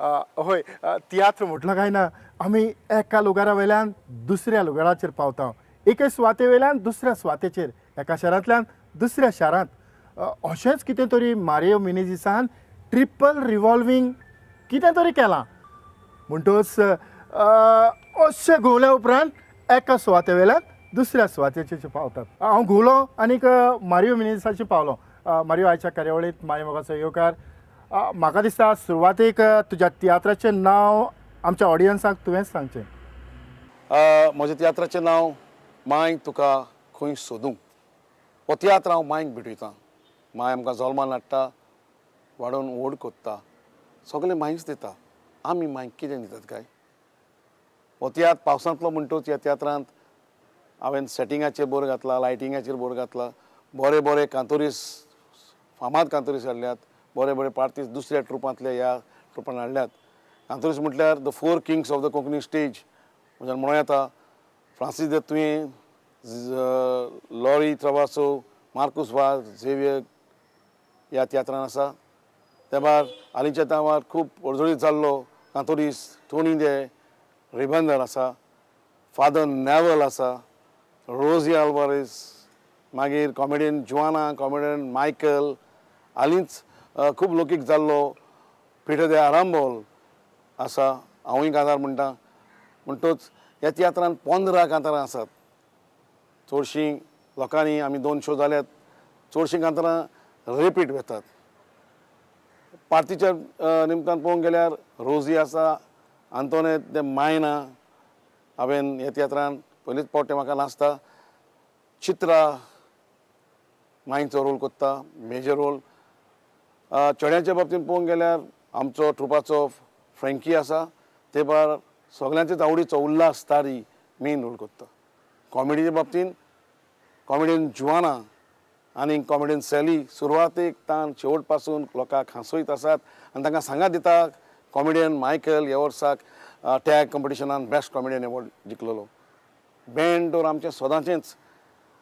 हय, तियात्र म्हटलो काय ना आमी एका लुगारा वयल्यान दुसऱ्या लुगाराचेर पावता, एके सुवाते वयल्यान दुसऱ्या सुवातेचेर, एका शारांतल्यान दुसऱ्या शारांत. अशेंच कितें तरी मारियो मिनेझिसान ट्रिपल रिवॉल्वींग कितें तरी केलां. म्हणटच अशें घुंवल्या उपरांत एका सुवाते वयल्यान दुसऱ्या सुवातेचेर पावतात. हांव घुंवलो आनीक मारियो मिनेझिसाचेर पावलो. मारियो, आयच्या कार्यावळींत माय मोगाचो येवकार. म्हाका दिसता सुरवातेक तुज्या तियात्राचें नांव आमच्या ऑडियन्साक तुवेंच सांगचें. म्हज्या तियात्राचें नांव माय तुका खंय सोदूं. हो तियात्र हांव मायक भेटयतां. माय आमकां जल्मान हाडटा, वाडोवन व्हड कोत्ता, सगळें मायच दिता. आमी मायक कितें दितात काय? हो तियात्र पावसांतलो म्हणटूच ह्या तियात्रांत हांवें सेटिंगाचेर बोर घातला, लायटिंगाचेर बोर घातला, बरे बरे कांतोरीस, फामाद कांतोरीस हाडल्यात, बरे बरे पार्तीस दुसऱ्या ट्रुपांतले ह्या ट्रुपान हाडल्यात. कांतोरीस म्हटल्यार the four kings of the Konkani stage म्हणजे म्हणूं येता फ्रांसीस दे तुयें, lorry travasso, Marcus Vaz, Xavier ह्या तियात्रान आसा. ते भायर हालींच्या तेंपार खूब अडजळीत जाल्लो कांतोरीस टोनी दे रिबंदर आसा, फादर नॅवल आसा, रोजी आल्वारीस, मागीर कॉमेडियन जुआना, कॉमेडियन मायकल, हालींच खूब लोकीक जाल्लो पिटर दे आरांबोल आसा. हांवूय कांतार म्हणटा. म्हणटूच ह्या तियात्रान 15 कांतारां आसात. चडशीं लोकांनी आमी 2 शो जाल्यात, चडशीं कांतारां रिपीट वतात. पार्टीच्या निमतान पळोवंक गेल्यार रोजी आसा, आंतोनेत दे मायना, हांवें ह्या तियात्रान पयलीच फावट म्हाका नाचता. चित्रा मायचो रोल कोत्ता, मेजर रोल. चेड्यांच्या बाबतींत पळोवंक गेल्यार आमचो ट्रुपाचो फ्रेंकी आसा, ते भायर सगळ्यांचेच आवडीचो उल्हास तारी मेन रोल कोत्ता. कॉमेडीच्या बाबतींत कॉमेडियन जुआना आनी कॉमेडियन सॅली सुरवातेक तान शेवट पासून लोकांक हांसयत आसात आनी तांकां सांगात दिता. कॉमेडियन मायकल ह्या वर्साक टॅग कॉम्पिटिशनान बेस्ट कॉमेडियन एवॉर्ड जिखलेलो. बँड तर आमचें सदांचेंच,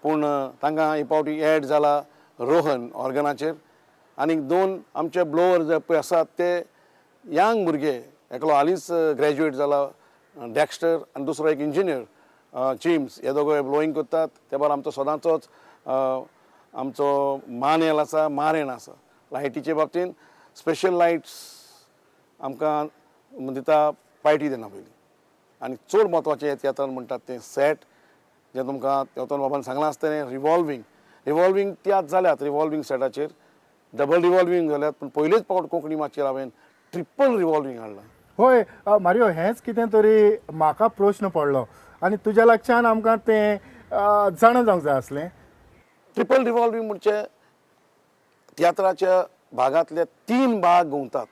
पूण तांकां हे फावटी एड जाला रोहन ऑर्गनाचेर. आनी 2 आमचे ब्लोवर जे पळय आसात ते यंग भुरगे, एकलो हालींच ग्रॅज्युएट जाला डॅक्स्टर आनी दुसरो एक इंजिनियर जेम्स, हे दोगोय ब्लोईंग करतात. ते भायर आमचो सदांचोच आमचो मानेल आसा, मारेन आसा. लायटीचे बाबतींत स्पेशल लायट्स आमकां दिता पायटी दिना पयलीं. आनी चड म्हत्वाचें ह्या तियात्रान म्हणटात तें सेट, जें तुमकां तेवतन बाबान सांगलां आसतलें, रिवॉल्वींग. रिवॉल्वींग तियात्र जाल्यात, रिवॉल्वींग सेटाचेर डबल रिवॉल्वींग जाल्यात, पूण पयलेच फावट कोंकणी माचयेर हांवें ट्रिपल रिवॉल्वींग हाडलां. हय मारियो, हेंच कितें तरी म्हाका प्रश्न पडलो आनी तुज्या लागच्यान आमकां तें जाणा जावंक जाय आसलें. ट्रिपल रिवॉल्वींग म्हणजे तियात्राच्या भागांतले 3 भाग घुंवतात.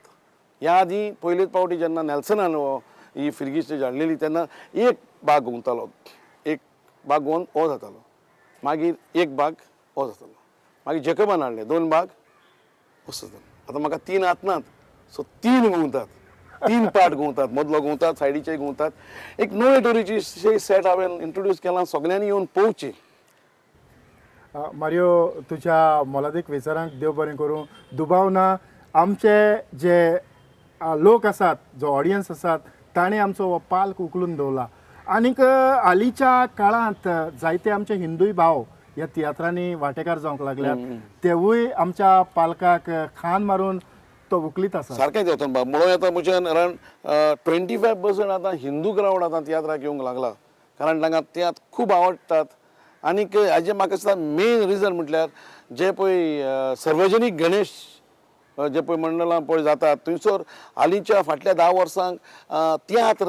ह्या आदीं पयलेच फावटी जेन्ना नेल्सनान ही फिरगी स्टेज हाडलेली तेन्ना एक भाग घुंवतालो, एक भाग घुंवन हो जातालो, मागीर एक भाग हो जातालो, मागीर जेकबान हाडले 2 भाग असो जातालो. आतां म्हाका 3 हात नात, सो 3 घुंवतात, 3 पार्ट घुंवतात, मदलो घुंवतात, सायडीचे घुंवतात. एक नवे तरेची सेट हांवें इंट्रोड्यूस केला, सगळ्यांनी येवन पळोवची. मारियो, तुज्या मोलादीक विचारांक देव बरें करूं. दुबाव ना आमचे जे लोक आसात, जो ऑडियन्स आसात, ताणें आमचो हो पाल्क उखलून दवरला. आनीक हालींच्या काळांत जायते आमचे हिंदूय भाव ह्या तियात्रांनी वांटेकार जावंक लागल्यात, तेवूय आमच्या पालकाक खान मारून तो उखलीत आसा. सारकें देवतन बाब म्हणून येता म्हज्यान, कारण 25% आतां हिंदू क्रावड आतां तियात्राक येवंक लागला, कारण तांकां तियात्र खूब आवडटात. आनीक हाजें म्हाका दिसता मेन रिजन म्हटल्यार जे पळय सार्वजनीक गणेश जे पळय मंडळां पळय जातात थंयसर हालींच्या फाटल्या 10 वर्सांक तियात्र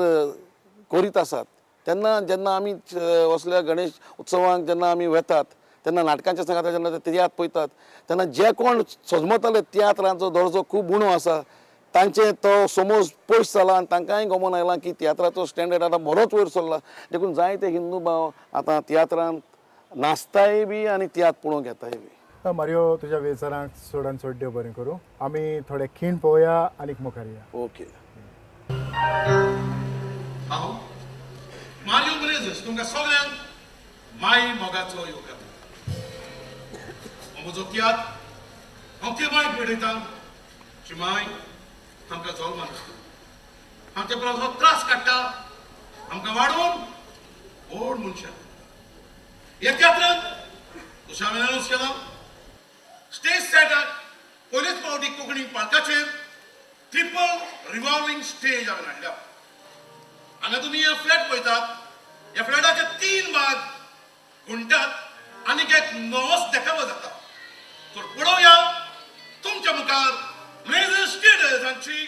करीत आसात. तेन्ना जेन्ना आमी असल्या गणेश उत्सवांक जेन्ना आमी वेतात तेन्ना नाटकांच्या सांगाता जेन्ना ते तियात्र पळयतात तेन्ना जे कोण सजमताले तियात्रांचो दर्जो खूब उणो आसा, तांचे तो समज पयस जाला आनी तांकांय गमन आयलां की तियात्राचो स्टँडर्ड आतां बरोच वयर सरला. देखून जायते हिंदू भाव आतां तियात्रांत नाचताय बी आनी तियात्र पळोवंक येताय बी. मारियो, तुज्या विचारांक चडान चड देव बरें करूं. आमी थोडे खीण पळोवया आनी मुखार या. ओके. हांव मारियो मिनेझीस तुमकां सगळ्यांक माय मोगाचो येवकार. म्हजो तियात्र हांव ते मायक भेटयतां जी माय आमकां जल्मान आसता, आमच्या परस हो त्रास काडटा आमकां वाडोवन व्हड मनशां. ह्या तियात्रांत जशें हांवें अनावन्स केलां स्टेज सेटाक पयलेच फावटी कोंकणी पालकाचेर ट्रिपल रिव्हॉल्विंग स्टेज हांवें हाडल्या. हांगा तुमी हे फ्लॅट पळयतात, ह्या फ्लॅटाचे 3 भाग घुंटात आनी एक नवोच देखावो जाता. तर पळोवया तुमच्या मुखार मिनेझीस थिएटर्स हांची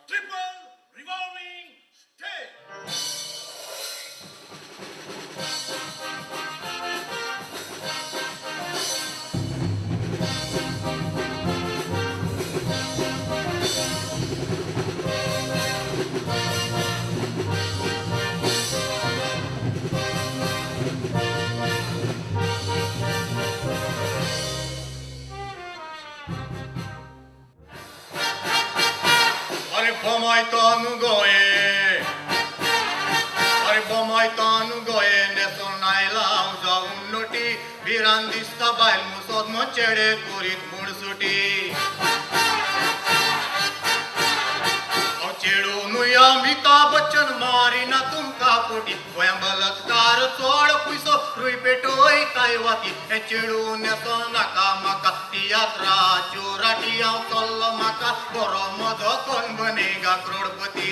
ट्रिपल रिव्हॉल्विंग स्टेज. दिसता बायल मुसोद चेडे करीत म्हूण सुटी हांव चेडू न्हय अमिताभ बच्चन मारिना तुमकां कोटी गोंया बलात्कार चड पयसो रुय पेटोय काय वाती हें चेडू न्हेसो नाका म्हाका तियात्राच्यो राटी हांव चल्लो म्हाका बरो म्हजो कोण बनेगा करोडपती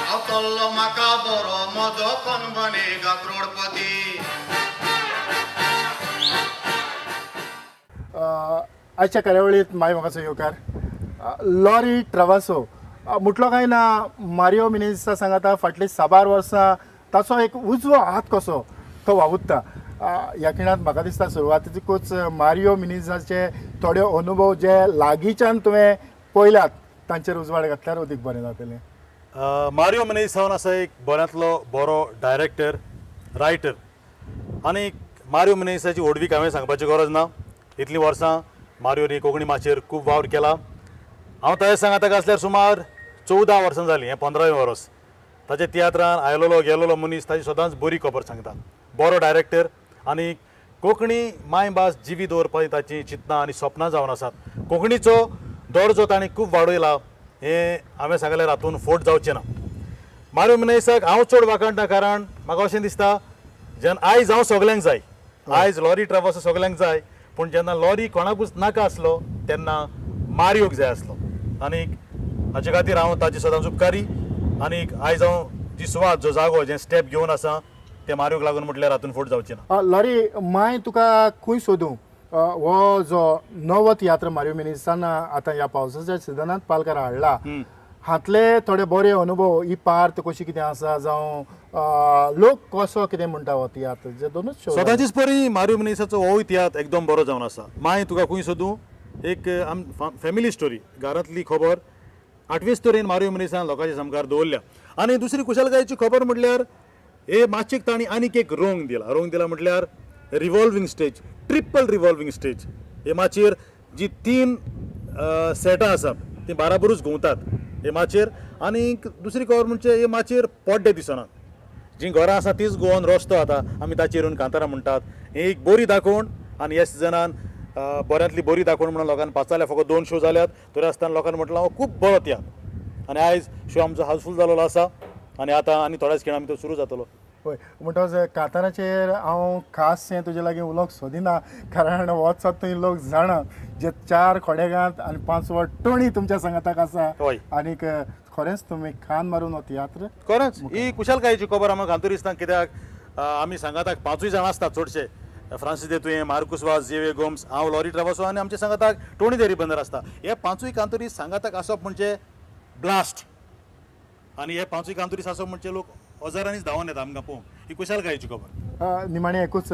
हांव चल्लो म्हाका बरो म्हजो कोण बनेगा करोडपती. आयच्या कार्यावळीत माय मोगाचो येवकार लॉरी ट्रवासो म्हटलो काय ना मारियो मिनेझीसा सांगाता फाटलीं साबार वर्सां ताचो एक उजवो हात कसो तो वावुरता. ह्या खिणांत म्हाका दिसता सुरवातीकूच मारियो मिनेझाचे थोडे अनुभव जे लागींच्यान तुवें पळयल्यात तांचेर उजवाड घातल्यार अदीक बरें जातलें. मारियो मिनेझ जावन आसा एक बऱ्यांतलो बरो डायरेक्टर, रायटर आनी मारियो मिनेझाची व्हडवीक हांवें सांगपाची गरज ना. इतलीं वर्सां मारियोनी कोंकणी माचयेर खूब वावर केला. हांव ताज्या सांगाताक आसल्यार सुमार 14 वर्सां जालीं, हें 15वें वर्स. ताच्या तियात्रान आयलोलो गेलोलो मनीस ताजी सदांच बरी खबर सांगता. बरो डायरेक्टर आनी कोंकणी मायभास जिवी दवरपाची ताची चिंतनां आनी सपनां जावन आसात. कोंकणीचो दर्जो ताणें खूब वाडयला हें हांवें सांगल्यार हातून फोट जावचें ना. मारियो मिनेझाक हांव चड वाखाणटा कारण म्हाका अशें दिसता जेन्ना आयज हांव सगल्यांक जाय, आयज लॉरी ट्रवासो सगल्यांक जाय, पूण जेन्ना लॉरी कोणाकूच नाका आसलो तेन्ना मारियोक जाय आसलो आनी हाचे खातीर हांव ताचे सदांच उपकारी. आनी आयज हांव जी सुवात जो जागो जे स्टेप घेवन आसा ते मारियोक लागून म्हटल्यार हातून फोट जावची ना. लॉरी माय तुका खंय सोदूं हो जो नवो तियात्र मारियो मिनेझान आतां ह्या पावसाच्या सिजनांत पालकार हाडला हातले थोडे बरे अनुभव ही पार्त कशी कितें आसा जावं लोक कसो कितें म्हणटा हो तियात्र जे दोनूच शो सदांचीच परी मारियो मिनेझाचो हो तियात्र एकदम बरो जावन आसा. माय तुका खंय सोदूं एक फॅमिली स्टोरी, घरांतली खबर आठवेच तरेन मारियो मिनेझान लोकांच्या सामकार दवरल्या. आनी दुसरी खुशालकायेची खबर म्हटल्यार हे माचयेक तांणी आनीक एक रंग दिला. रंग दिला म्हटल्यार revolving stage, triple revolving stage. हे माचयेर जी 3 सेटां आसात ती बाराबरूच घुंवतात हे माचयेर. आनी दुसरी खबर म्हणजे हे माचयेर पड्डे दिसनात, जीं घरां आसा तीच गोवन रस्तो आतां आमी ताचेर येवन कांतारां म्हणटात. ही एक बरी दाखोवण आनी ह्या सिजनान बऱ्यांतली बरी दाखोवण म्हणून लोकांनी पाचारल्या. फकत 2 शो जाल्यात तरी आसतना लोकांनी म्हटलां हो खूब बरो तियात्र आनी आयज शो आमचो हाउसफूल जाल्लो आसा आनी आतां आनी थोड्याच खिणां तो सुरू जातलो. हय, म्हणटकच कांताराचेर हांव खास हें तुजे लागीं उलोवंक सोदिना कारण वचत थंय लोक जाणा जे 4 खोडेगांत आनी 5 टोणी तुमच्या सांगाताक आसा. आनीक खरेंच तुमी खान मारून हो तियात्र खरेंच ही खुशालकायेची खबर आमकां कांतुरिस्तांक कित्याक आमी सांगाताक 5 जाण आसतात चडशे, फ्रांसीस दे तुयें, मार्कुस वाज, झेवियर गोम्स, हांव लॉरी ट्रवासो आनी आमच्या सांगाताक टोणी दे रिबंदर आसता. हे 5 कांतुरीस सांगाताक आसप म्हणजे ब्लास्ट आनी हे 5 कांतुरीस आसप म्हणजे लोक हजारांनीच धांवन येता आमकां पळोवंक. ही खुशालकायेची खबर. निमाणें एकूच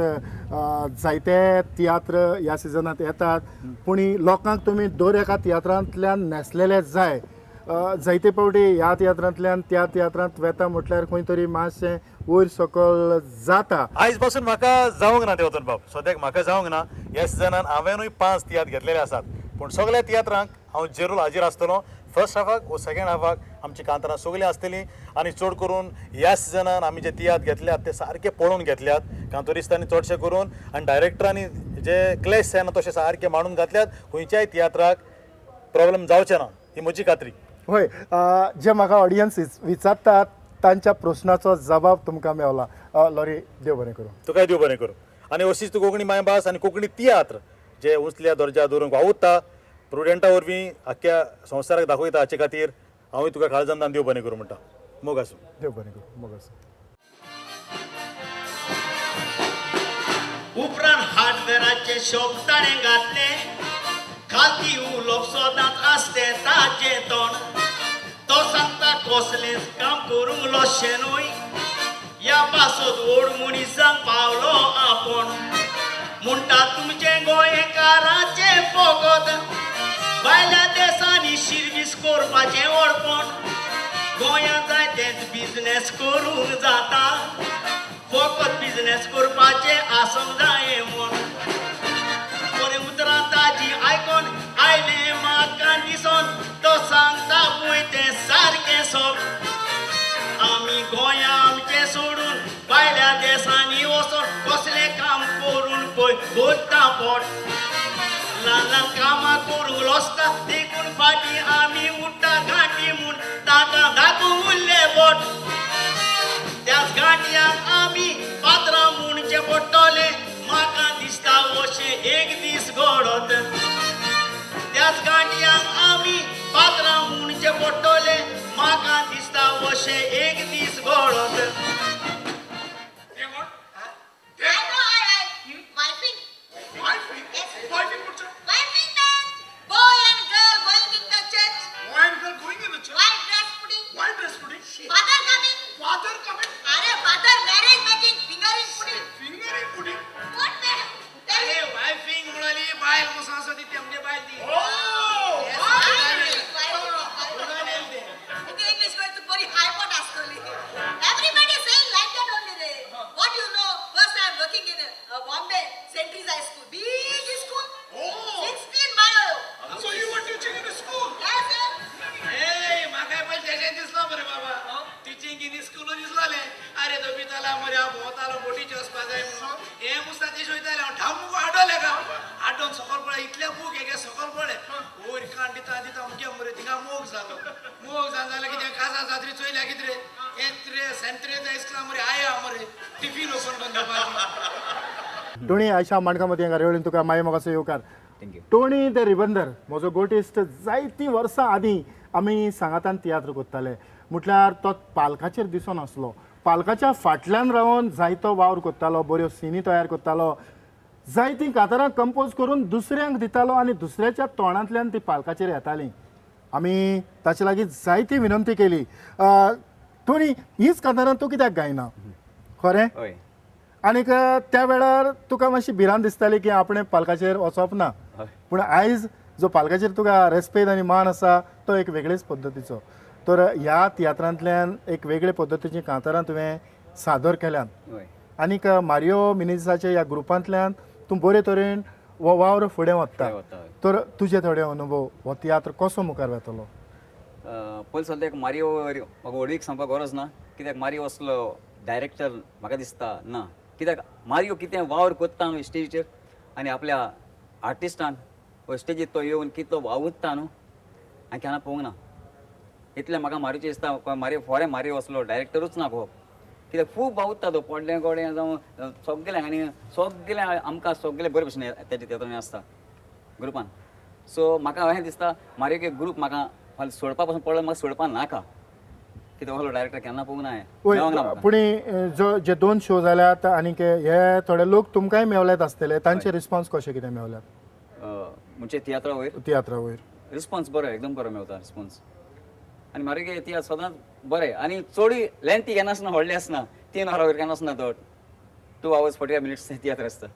जायते तियात्र ह्या सिजनांत येतात पूण लोकांक तुमी दर एका तियात्रांतल्यान न्हेसलेले जाय. जायते फावटी ह्या तियात्रांतल्यान त्या तियात्रांत वेता म्हटल्यार खंय तरी मातशें वयर सकयल जाता. आयज पासून म्हाका जावंक ना देवतन बाब, सद्याक म्हाका जावंक ना. ह्या सिजनान हांवेंनूय 5 तियात्र घेतलेले आसात पूण सगळ्या तियात्रांक हांव जेरूल हाजीर आसतलो. फर्स्ट हाफाक वो सेकेंड हाफाक आमची कांतारां सगळीं आसतलीं आनी चड करून ह्या सिजनान आमी जे तियात्र घेतल्यात ते सारके पळोवन घेतल्यात कांतोरिस्तांनी चडशे करून आनी डायरेक्टरांनी जे क्लॅश जायना तशे सारके मांडून घातल्यात. खंयच्याय तियात्राक प्रॉब्लम जावचे ना. ही म्हजी खात्री. हय, जे म्हाका ऑडियन्स विचारतात तांच्या प्रश्नाचो जबाब तुमकां मेवला. लॉरी, देव बरें करूं. तुकाय देव बरें करूं. आनी अशीच तूं कोंकणी मायभास आनी कोंकणी तियात्र जे उंचल्या दर्जा दवरूंक वावुरता प्रुडंटा वरवीं आख्ख्या संवसाराक दाखयता, हाचे खातीर हांवूय तुका काळजांतल्यान देव बरें करूं म्हणटा. मोग आसूं. देव बरें करूं. मोग आसूं. उपरांत हार्डवेराचें शॉप ताणें घातलें, खाती उलोवप सदांच आसतें ताचें तोंड. तो सांगता कसलेंच काम करूंक लोशें न्हय, ह्या पासत व्हड मनिसांक पावलो आपूण. म्हणटा तुमचें गोंयकाराचें फकत भायल्या देशांनी शिर्वीस करपाचें व्हडपण. गोंयांत जाय तेंच बिजनेस करूंक जाता, फकत बिजनेस करपाचें आसूंक जाय म्हूण. बरें उतरां ताजी आयकोन आयलें म्हाका दिसोन, तो सांगता पळय तें सारकें सोप. आमी गोंया आमचें सोडून भायल्या देशांनी वचोन कसलें काम करून पळय भरता पोट. ल्हान ल्हान कामां करूंक लोसता देखून फाटीं आमी उठ्ठा गांठी म्हूण ताका दाखोवंक उरलें बोट. त्याच गांठयांक आमी पात्रां म्हणचें पडटलें, म्हाका दिसता अशें एक दीस घडत. त्याच गांठयांक आमी पात्रां म्हणचें पडटलें, म्हाका दिसता अशें एक दीस घडत. टोनी, आयशा माणका मदीं कार्यावळीन तुका माये मोगाचो येवकार. टोनी the Ribandar म्हजो गोटिस्ट, जायतीं वर्सां आदीं आमी सांगातान तियात्र करताले. म्हटल्यार तो पालकाचेर दिसून आसलो, पालकाच्या फाटल्यान रावन जायतो वावर करतालो, बऱ्यो सिनी तयार करतालो, जायतीं कातरां कंपोज करून दुसऱ्यांक दितालो आनी दुसऱ्याच्या तोंडांतल्यान ती पालकाचेर येतालीं. आमी ताचे लागीं जायती विनंती केली, टोनी हीच कातरां तूं कित्याक गायना? खरें? आनीक त्या वेळार तुका मातशी भिरांत दिसताली की आपणें पालकाचेर वचप ना, पूण आयज जो पालकाचेर तुका रेस्पेद आनी मान आसा तो एक वेगळेच पद्दतीचो. तर ह्या तियात्रांतल्यान एक वेगळे पद्दतीचीं कांतारां तुवें सादर केल्यात आनीक मारियो मिनेझीसाच्या ह्या ग्रुपांतल्यान तूं बरे तरेन हो वावर फुडें वता. तर तुजे थोडे अनुभव, हो तियात्र कसो मुखार वतलो? पयलीं सद्याक मारियो म्हाका व्हडवीक सांगपाक गरज ना, कित्याक मारियो असलो डायरेक्टर म्हाका दिसता ना. कित्याक मारियो कितें वावर करता न्हू स्टेजीचेर आनी आपल्या आर्टिस्टान स्टेजीर तो येवन कितलो वावुरता न्हू हांवें केन्ना पळोवंक ना. इतलें म्हाका मारियोचें दिसता, मारियो फोरें मारियो असलो डायरेक्टरूच ना गो, कित्याक खूब वावुरता तो पोडलें गोडें जावं सगळें, आनी सगळें आमकां सगळें बरे भशेन तेजे तियात्रांनी आसता ग्रुपान. सो म्हाका अशें दिसता मारियो एक ग्रूप म्हाका फाल्यां सोडपा पासून पडलो, म्हाका सोडपा नाका, कित्याक असलो डायरेक्टर केन्ना पळोवंक ना. पूण जो जे दोन शो जाल्यात आनीक हे थोडे लोक तुमकांय मेवल्यात आसतले, तांचे रिस्पॉन्स कशे कितें मेवल्यात? म्हणजे तियात्रा वयर? तियात्रा वयर रिस्पॉन्स बरो, एकदम बरो मेवता रिस्पॉन्स. आनी मागीर तियात्र सदांच बरें आनी चडूय लेंथी केन्ना आसना, व्हडलें आसना, 3 वरां वयर केन्ना आसना तो, 2 hours 45 minutes तियात्र आसता.